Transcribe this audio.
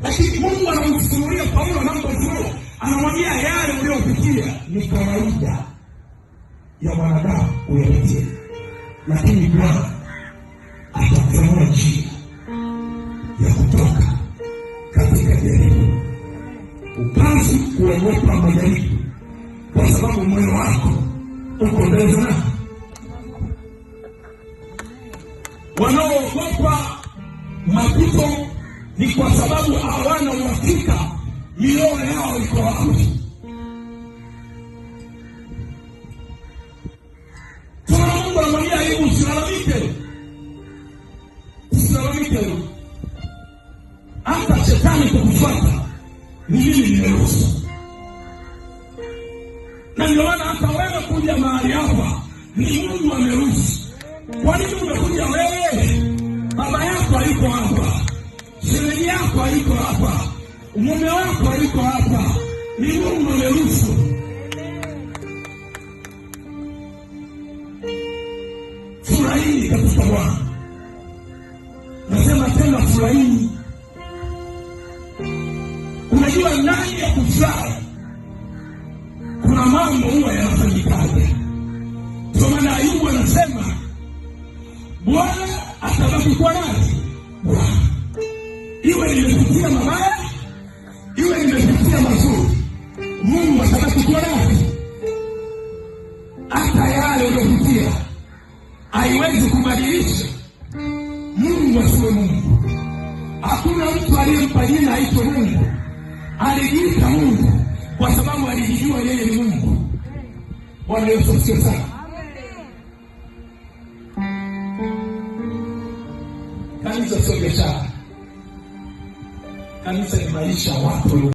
Lakini Mungu anamfunulia Paulo, anampa ufunuo, anamwambia yale uliyopitia ni kawaida ya mwanadamu kuyapitia, lakini Bwana atakufunua njia ya kutoka katika jaribu. Upasi kuogopa majaribu, kwa sababu moyo wako uko mbele za nani? Wanaoogopa mapito ni kwa sababu hawana uhakika mioyo yao iko wapi. Tuna Mungu anamwambia Ayubu, usilalamike, usilalamike. Hata shetani kukufuata ni mimi nimeruhusu, na ndio maana hata wewe kuja mahali hapa ni Mungu ameruhusu. Kwa nini umekuja wewe? Baba yako hayuko hapa, shemeji yako hayuko hapa, mume wako hayuko hapa, ni Mungu ameruhusu. Furahini katika Bwana. Nasema tena furahini. Unajua ndani ya kufurahi kuna mambo huwa yanafanyikaje. Kwa maana Ayubu anasema Bwana atabaki kuwa nani? Bwana. Iwe nimepitia mabaya, iwe nimepitia mazuri, Mungu atabaki kuwa nani? Hata yale uliopitia haiwezi kubadilisha Mungu asiwe Mungu. Hakuna mtu aliyempa jina aitwe Mungu. Alijiita Mungu kwa sababu alijijua yeye ni Mungu. Bwana Yesu asifiwe sana. Kanisa sio biashara. Kanisa ni maisha ya watu.